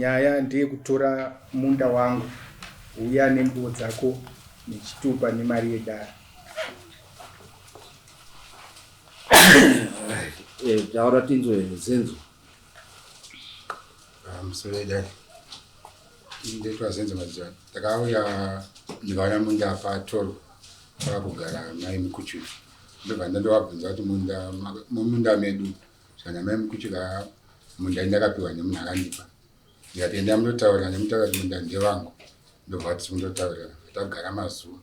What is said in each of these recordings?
Nyaya ndeyekutora munda wangu huya nenguwo dzako nechitupa nemari yedare. Eh, taura tinzwe Zenzo. Pamusoro yedare. Ndetwa Zenzo Madziva. Ndakauya ndikaona munda patorwa pakugara mai Mukuchu. Ndobva ndandovabvunza kuti munda mumunda medu Zvana mai Mukuchika munda indakapiwa nemunhu akandipa. Ndikati enda mundotaura nemutaura kuti munda ndewangu. Ndobva vati kundotaura tagara mazuva.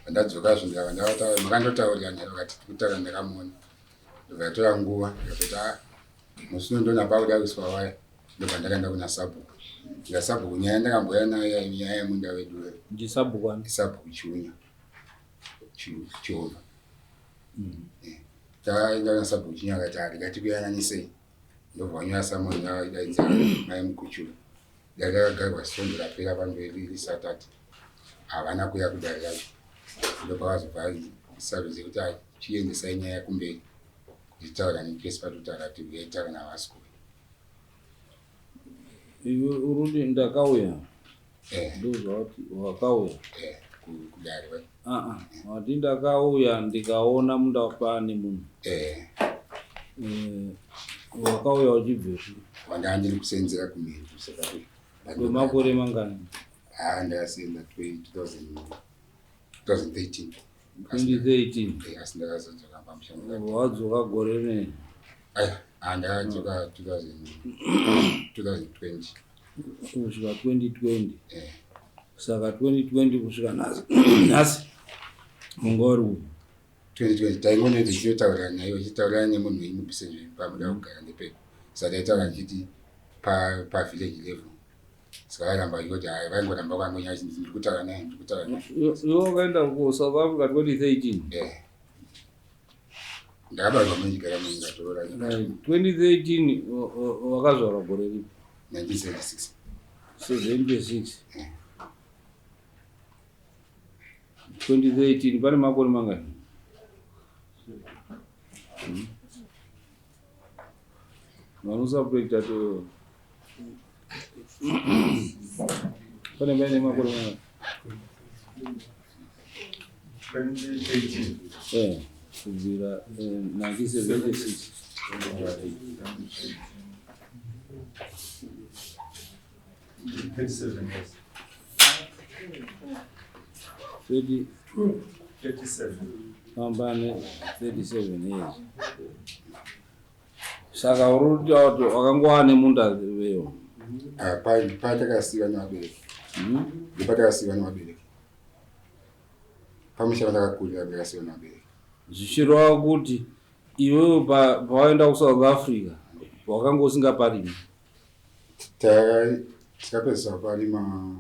Pandadzoka zve ndikava ndavataura makandotaurirana here vakati tikutaura ndakamuona. Ndobva yatora nguva ndikatoti ah musi uno ndona pakuda kuiswa waya ndobva ndakaenda kuna sabhuku. Ndikasabhuku nyaya ndakambouya nayo nyaya yemunda wedu. Ndisabhuku ani? Ndisabhuku Chiunya. Chioma. Eh, taenda kuna sabhuku Chiunya akati ah ndikati kuyananisei. Ndobva vanyora samoni vaidaidza mai Mukuchura. Dare rakagarwa svondo rapera pamberi riri Saturday. Havana kuuya kudare racho. Ndopakazobva sarudze kuti ah, chiendesai nyaya kumberi. Kuti taura nepesi patotaura kuti uyai taura navasikuya. Iwe uruti ndakauya. Eh. Ndozvawati wakauya. Eh, kudare vai. Ah ah, wati ndakauya ndikaona munda pane munhu. Eh. Eh, wakauya uchibvepi? Wandanga ndiri kusenzera kumhiri kuSouth Africa. Kwemakore mangani? Ah, ndakasenza 2013. 2013. Eh, asi ndakazodzoka pamusha. Wadzoka gore rineri? Aya, ah, ndakadzoka 2020. Kusvika 2020. Eh. Saka 2020 kusvika nhasi. Nhasi unga uri kupi? 2020 taingonoti tichitotaura naye uchitaura nemunhu weimubise pamuda kugara ndepepo. Saka taitaura ndichiti pa pa village level. Saka vairamba vachingoti hai vaingoramba vakangonya vachinzi ndiri kutaura naye ndiri kutaura naye. Iwe wakaenda kuSouth Africa 2013. Eh. Ndakabarwa munyika yamungatora. Right. 2013 wakazvarwa gore ripi? 1976. 76. Eh. 2013 pane makore mangani? Vanosubtracta to pane paine makore mangani? 2018. Eh, kubvira 1976. 37 years. 30 37. Pambane 37 years. Saka uri kutaura kuti wakangova nemunda weyo? Ah, patakasiiwa nevabereki. Ndopatakasiiwa nevabereki. Pamusha pandakakurira ndakasiiwa nevabereki. Zvichireva kuti iwewe pawaenda kuSouth Africa wakanga usingaparimi? Takapedzisa kuparima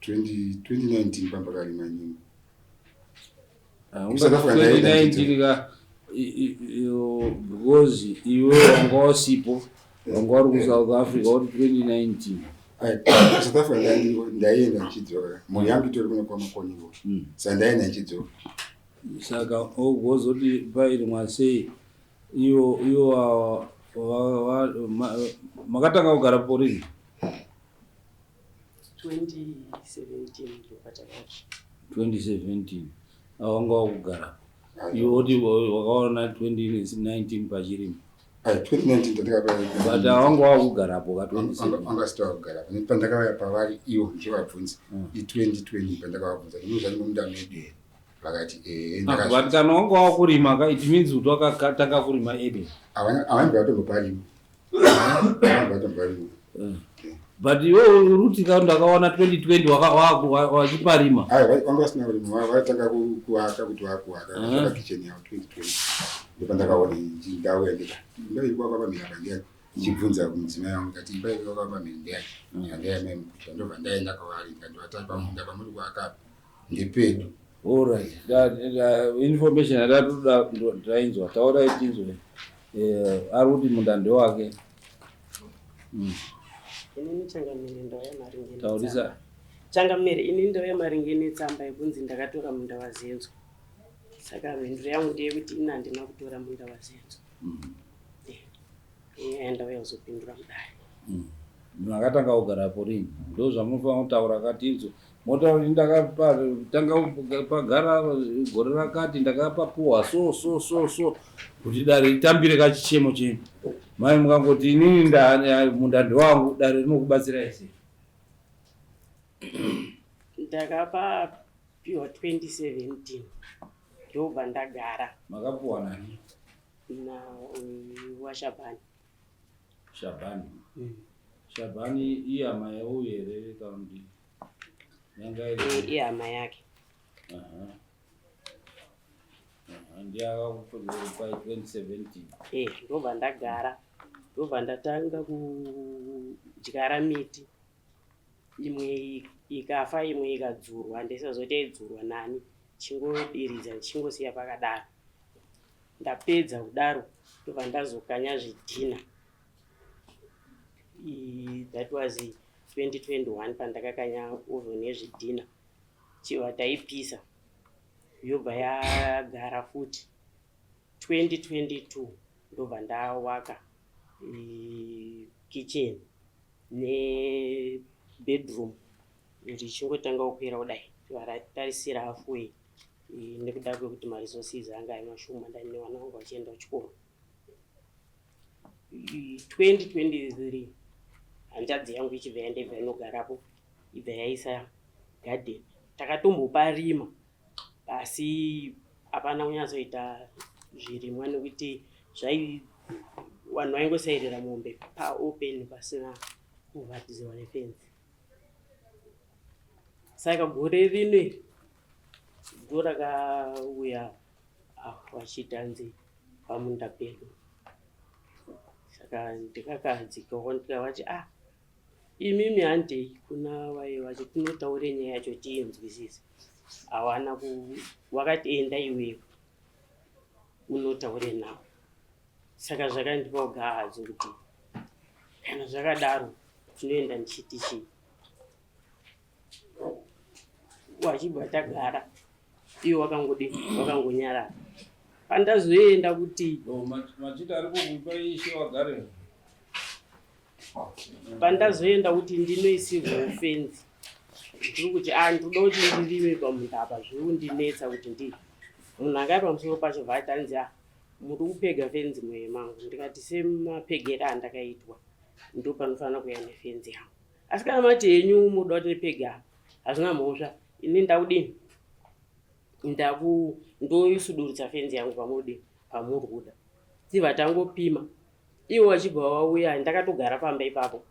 2019 pambakarima nyimo. Ah, South Africa ndaenda 2019 ka because iwe wanga wasipo wanga uri kuSouth Africa uri 2019. Ai, South Africa ndaienda ndichidzoka. Mhuri yangu itori kuno kwaMakoniwo. Saka ndaienda ndichidzoka. Saka wozoti pairimwa sei iwo iwo makatanga kugara porini? 2017 ndopatakasvika. 2017 awanga wakugara iwe woti wakaona 2019 pachirimo. Ai, 2019 ndandakapera. But awanga wakugarapo ka 2017. Anga sita wakugara. Pandakauya pavari iwo ndichivabvunza. I 2020 pandakavabvunza. Ndinozvani mumunda medu here? Vakati eh Ah, but kana wanga wakurima ka it means kuti wakatanga kurima early. Havana vatomboparima. Havana vatomboparima. But iwe uruti ka ndakaona 2020 wachiparima. Ai, vanga vasina kurima, vaitanga kuvaka kuti vakuwaka. Vakavaka kitchen yavo 2020. Ndopandakaona ndauya ndika. Imba iri kuvakwa pamhiri apa ndiyani? Ndichibvunza kumudzimai wangu ndikati imba iri kuvakwa pamhiri ndiyani? Ndiyani mai Mukucha. Ndobva ndaenda kwavari ndikati vatai pamunda pamuri kuvaka apa ndepedu. Alright. Information yatatoda tainzwa. Taurai tinzwe. Ari kuti munda ndewake. Inini changamire ndauya maringe Taurisa. netsamba. Changamire inini ndauya maringe netsamba yekunzi ndakatora munda waZenzo. Saka mhinduro yangu ndeyekuti ini handina kutora munda waZenzo. Inyaya yandauya kuzopindura mudare. Makatanga kugarapo rini? Ndo zvamunofanira kutaura katinzo. Motaura kuti ndakatanga pagara gore rakati ndakapapuwa so so so so kuti dare ritambire kachichemo chenyu. Mai mukangoti inini munda ndewangu dare rinokubatsirai sei? Ndakapapiwa 2017 ndobva ndagara. Makapuwa nani? Na waShabani. Shabani. Shabani ihama yauyu here kana kuti yanga iri? Ihama yake. Aha. Aha, ndiye akakupa 2017. Ndobva ndagara, ndobva ndatanga kudyara miti, imwe ikafa imwe ikadzurwa, ndisazoti yaidzurwa nani, chingodiridza ndichingosiya pakadaro. Ndapedza kudaro ndobva ndazokanya zvidhina. That was 2021 pandakakanya oven yezvidhina, chibva taipisa yobva yagara futi. 2022 ndobva ndawaka kitchen nebedroom richingotanga kukwira kudai, ratarisira halfway nekuda kwekuti maresources anga ari mashoma, ndaine vana vangu vachienda kuchikoro. 2023 hanzvadzi yangu ichibva yaenda ibva inogarapo, ibva yaisa garden. Takatomboparima asi hapana kunyatsoita zvirimwa nekuti zvai vanhu vaingosairira mombe paopen pasina kuvhatiziwa nefenzi. Saka gore rino iri ndo rakauya vachitanzi pamunda pedu, saka ndikakadzikawo ndikavati imimi handei kuna vaye vacho tinotaure nyaya yacho tiinzwisise. Hawana ku wakati enda iwewe unotaure navo. Saka zvakandipa ugahadzo kuti kana zvakadaro tinoenda ndichiti chii, wachibva tagara iwo wakangodi wakangonyarara. Pandazoenda kuti Machiti ari kukupa ishe wagare. Pandazoenda kuti ndinoisirwa fenzi, ndiri kuti ndinoda kuti ndirime pamunda apa, zviri kundinetsa kuti ndi munhu anga ari pamusoro pacho vatanzi muri kupega fenzi mwoyo mangu. Ndikati semapegero andakaitwa ndo panofanira kuuya nefenzi yangu, asi kana mati henyu munoda kuti ndipege apa hazvina mhosva, ini ndakudini ndaku ndoisudurutsa fenzi yangu pamuri pamuri kuda. Tibva tangopima ivo vachibva vauya, ndakatogara pamba ipapo,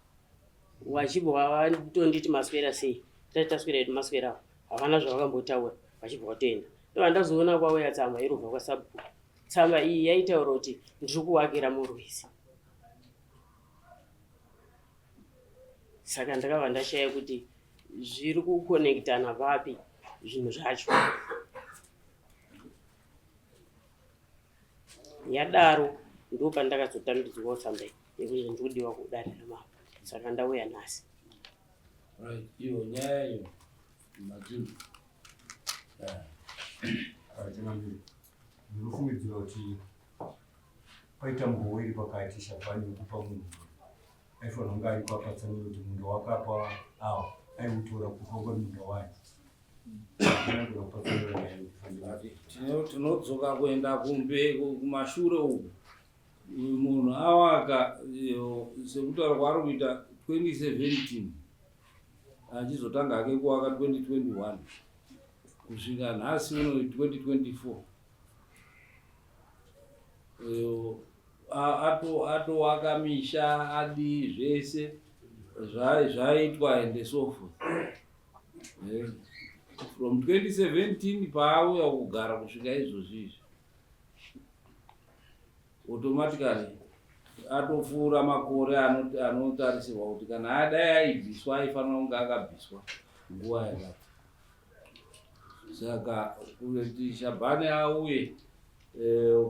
vachibva vatonditi maswera sei, tati taswera hedu maswera, havana zvavakambotaura, vachibva vatoenda. Ndobva ndazoona kwauya tsamba irobva kwasabhuku. Tsamba iyi yaitaura kuti ndiri kuvakira murwizi. Saka ndakabva ndashaya kuti zviri kukonektana papi zvinhu zvacho. Yadaro ndo pandakazotambidzwawo tsamba iyi yekuti ndiri kudiwa kudare ramambo, saka ndauya nhasi. Right, iyo nyaya iyo majini. Changamire, ndinofungidzira kuti paita mbowo iri pakati. Shabani wekupa munhu aifanira kunge ari papatsanura kuti munda wakapa awo aiutora kupa kuri munda wayo. Tinodzoka kuenda kumbe kumashure uku. Uyu munhu awaka sekutaura kwaari kuita 2017, achizotanga hake kuwaka 2021 kusvika nhasi uno 2024, atowaka misha, adii, zvese zvaitwa and so forth. From 2017 paauya kugara kusvika izvozvi izvi, automatically atopfuura makore anotarisirwa kuti kana adai aibviswa aifanira kunge akabviswa nguva yakati. Saka kuti Shabhani auye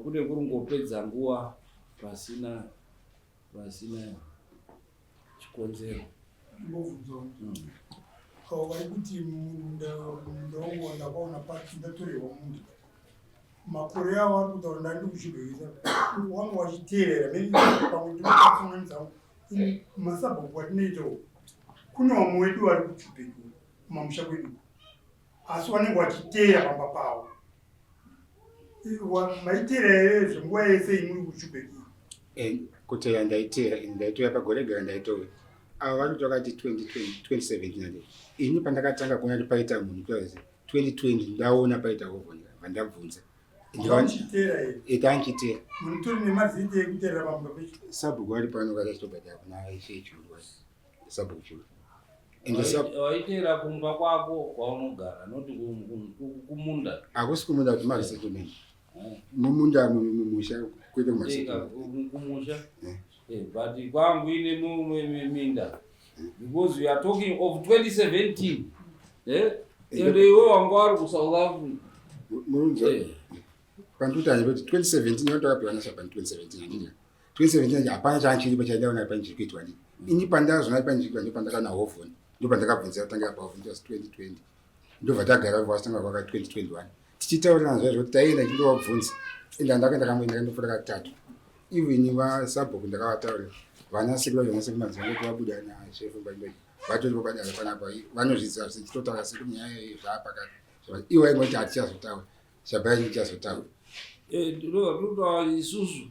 kune kuri ngopedza nguva pasina chikonzero. Ndingovhunzawo, avo vari kuti munda wangu wandakaona pati ndatorerwa munda, makore avo ari kutaura ndandi kuchibhekisa wangu wachiteerera, maybe pamwe ndinokafananidza. Masabhuku atinoita uku kune vamwe wedu vari kuchubheki kumamusha kwedu, asi vanenge vachiteera pamba pavo. Maiteera here zvenguva yese imuri kuchubheki? Eh, kuteera ndaiteera, ndaitouya pagore gara ndaitouya. Ava vari kuti vakati 2017 ini pandakatanga kuona kuti paita munhu 2020 ndaona paita hovhoni vandabvunza. Tanchiteera munotori nemazita ekuteerera pamwe pecho. Sabhuku ari pano vakachitobhadhara kuna ishe churu, sabhuku churu. Waiteera kumba kwako kwaunogara, noti kumunda? Hakusi kumunda, kuti maresettlement mumunda, mumusha, kwete kumasettlement. Kumusha. But kwangu ine minda, because we are talking of 2017, eh? Ende iwe wanga wari kuSouth Africa. Murunzo pandikuti kuti 2017 yandakapiwa nasabani 2017, handiti? 2017 hapana chaanchiripo chaindaona pane chiri kuitwa. Ndii ini pandazona pane chiri kuitwa, ndo pandakana hovhoni, ndo pandakabvunzira kutanga pahovhoni was 2020. Ndobva tagara vasitanga kwaka 2021 tichitaurirana zvaizvo kuti taienda chindovabvunza. Ende handakaenda kamwe, ndakandopfuura katatu. Even vasabhuku ndakavataurira, vana sekuru vacho, vana sekuru madzimai kuti vabuda nashefu mbaindoi vatoripo padare panapa, vanozviziva zvese. Chitotaura sekuru nyaya iyoyo zvaapakati, ivo vaingoti hatichazotaura, shabhai ndichazotaura. Tinotaura isusu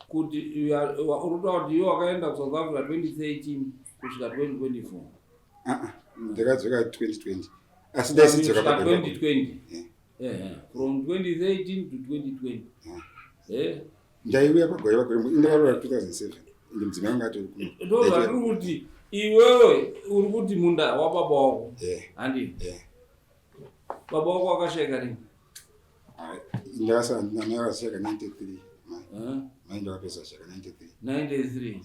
kuti uri kutaura kuti iwe wakaenda kuSouth Africa 2013 kusvika 2024. Ndakadzoka 2020, asi ndaisidzoka. 2020, from 2013 to 2020. Ndaiuya pagore pagore, ndakaroora 2007, ende mudzimai wangu atori kuno. Ndo zvatiri kuti iwewe uri kuti munda wababa wako, handi? Baba wako wakashaika rini? Ndakashaika 93, mai ndakapedza shaka 93. 93.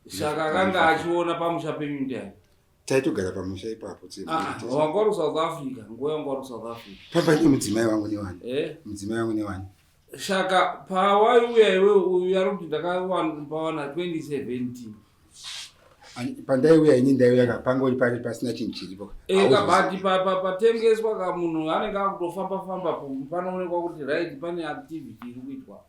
Saka akanga achiona pamusha penyu ndiani? Taitogara pamusha ipapo. Wanga uri South Africa, nguva yanga uri South Africa? Papaine mudzimai wangu newani. Mudzimai wangu newani. Saka pawaiuya iwe, uyu ari kuti ndakapawana 2017. Pandaiuya ini, ndaiuya pangori pari pasina chinhu chiripo. Eka, but patengeswa ka, munhu anenge akutofamba famba, panoonekwa kuti right, pane activity iri kuitwa.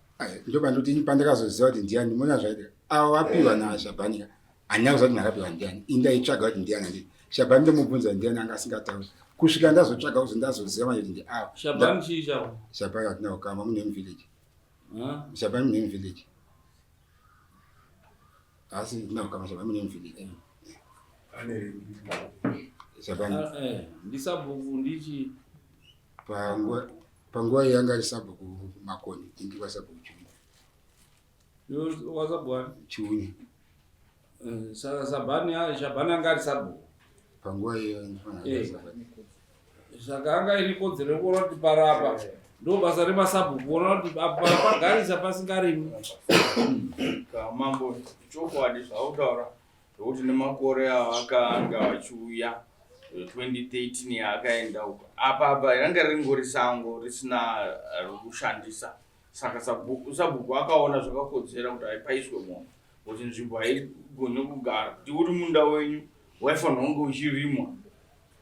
Ndo pandoti ini pandakazoziva kuti ndiani, mona zvaitika, avo vapiwa nashabhanika, handina kuziva kuti ndakapiwa ndiani. Ini ndaitsvaga kuti ndiani, anditi Shabhani, ndomubvunza ndiani, anga asingatauri kusvika ndazotsvaga kuzi ndazoziva manje kuti ndiavo. Shabhani chii chavo? Shabhani hatina kukama, munhu wemuvillage. Shabhani munhu wemuvillage, asi hatina kukama. Shabhani munhu wemuvillage. Shabhani ndisabhuku ndichi? Panguva iyi anga ari sabhuku Makoni, indi kwasabhuku Chiunya. Wasabhuku Chiunya. Saka Sabhani, Shabhani anga ari sabhuku? Panguva iyo. Saka anga ine kodzero yekuona kuti parapa, ndo basa remasabhuku kuona kuti apa pagarisa pasingarimi. Mambo, chokwadi zvautaura zvokuti nemakore avakanga vachiuya 2013 yaakaenda uko, apa apa ranga ringori sango risina rikushandisa. Saka sabhuku akaona zvakakodzera kuti paiswe munhu, kuti nzvimbo haigoni kugara kuti uri munda wenyu waifanira kunge uchirimwa,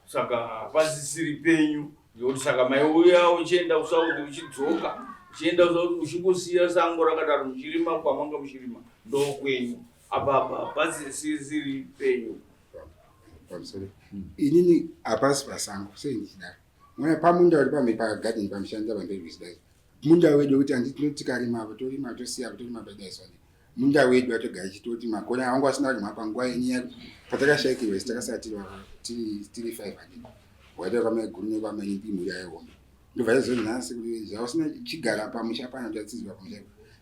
saka hapasisiri penyu ngekuti saka maiuya uchienda kuSouth, uchidzoka, uchienda kuSouth, uchingosiya sango rakadaro muchirima kwamanga muchirima, ndokwenyu. Apa apa hapasisiri penyu. Pamusoro, inini hapasi pasango sei ndichidaro? Mona pamunda uri pamwe pagadheni pamushandira pamberi kuchidai munda wedu wekuti handi tinoti tikarima apo, torima, tosiya apo, torima padai sone, munda wedu atogara chitoti makore awangu asina kurimwa panguva yenyaya patakashayikirwa isi takasara tiri 500 waita kwamaiguru nekwamaimbi, mhuri yaihombe. Ndobva yazonhasi kuti zvausina chigara pamusha pana tatsidzwa pamusha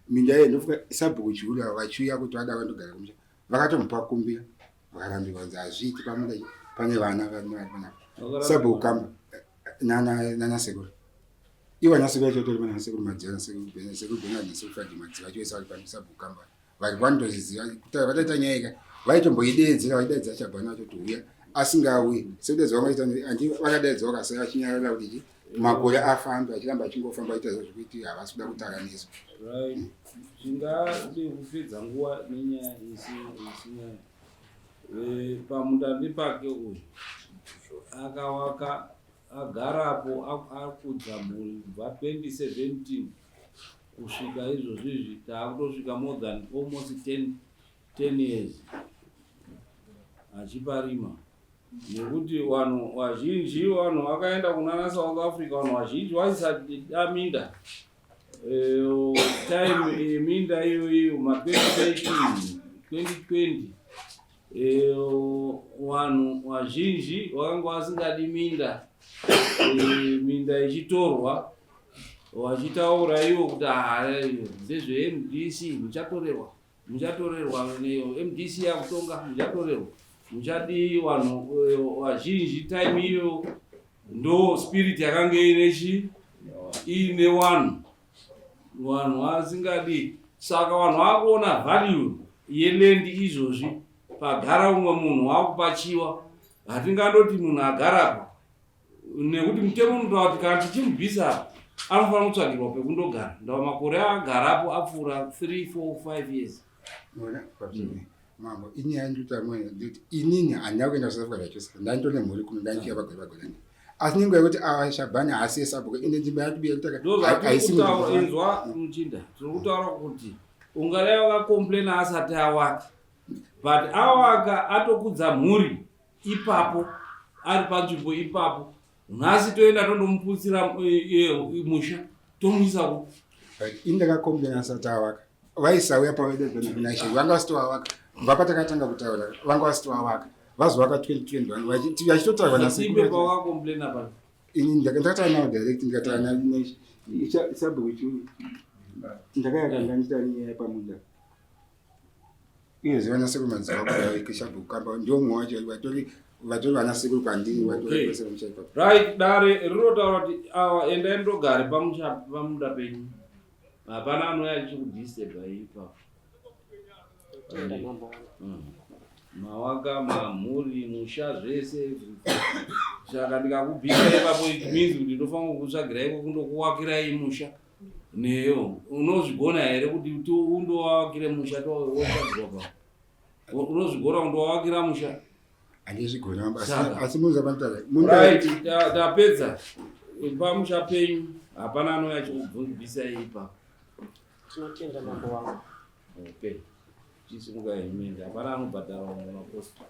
minda iye. Ndofuka sabhuku Chiura vachiuya kuti vada vandogara kumusha, vakatomupa kumbira, vakarambirwa kunzi hazviiti, pamunda pane vana vari panapa. Sabhuku Kamba nanasekuru, ivo anasekuru vacho vatori pana sekuru Madziva nasekuru Benard nasekuru Fradi Madziva vacho vari pano. Sabhuku Kamba vari vanotozviziva kuti vataita nyaya ika vaitomboidedzera, vaidaidzira Chabhani vacho kuti uya, asingauyi. Sekudaidzwa vangaita andi vakadaidzwa vakasaya vachinyarara kuti chi makore afambe, achiramba achingofamba achiita zvekuti havasi kuda kutaura nesu. Right, tingade kupedza nguva nenyaya isina. Pamunda ndepake uyu, akawaka, agarapo, akudza mhuri kubva 2017 kusvika izvozvizvi, taakutosvika more than almost 10 years. Achiparima nekuti vanhu vazhinji vanhu vakaenda kunana South Africa vanhu vazhinji vaisada minda eh, time yeminda iyo iyo ma 2013 2020 eh, vanhu vazhinji vakanga vasingadi minda eh, minda ichitorwa vachitaura ivo kuti ah, ndezveMDC muchatorerwa muchatorerwa mdc yakutonga muchatorerwa muchadii vanhu eh, vazhinji time iyo ndo spirit yakange ine chi iine vanhu vanhu vasingadi saka vanhu vakuona value yeland izvozvi pagara umwe munhu wakupachiwa hatingandoti munhu agarapo nekuti mutemo unotaura kuti kana tichimubvisa apa anofanira kutsvagirwa pekundogara ndava makore aagarapo apfuura 3 4 5 years Mambo inyaya ndikuta mwana ndikuti inini handina kuenda kuSouth Africa zvachose ndanditone mhuri kuno ndandichiya pagore pagore asi nenguva yekuti ava Shabhani haasi esabhuku ende nzvimbo yacho haisi inzwa muchinda tiri kutaura kuti ungadai wakakomplena asati awaka but awaka atokudza mhuri ipapo ari panzvimbo ipapo nhasi toenda tondomuputsira eh, eh, musha tomuisa ku ini ndakakomplena asati awaka vaisauya pavaidaidzana vanga vasiti vavaka kubva patakatanga kutaura vanga vasiti vavaka vazovaka 2021 vachitotaurwa nasekuwakakomplena ini ndakataura navo direct ndikataura sabhuku ndakayaka ndandita nyaya pamunda Unoziva vana sekuru madzibaba kudai kishabhu kamba ndiwo mumwe wacho vatori vatori vana sekuru kwandiri vatori vese pamusha ipapo. Right dare rinotaura kuti awa endai mundogare pamusha pamunda penyu. Hapana anouya achikudisturba ipapo. Tenda mambo wangu. Mawaka mamhuri musha zvese saka ndikakubvisa ipapo it means kuti ndofanira kukutsvagirai kundokuwakirai musha. Neyo unozvigona here kuti undowakire musha wotsvagirwa pa unozvigona kundowakira musha handizvigona asi munza panotaura right tapedza pamusha penyu hapana anouya achikubvisai ipapo tinotenda mambo wangu okay chisimuka hemende hapana anobhadhara vamwe maposta.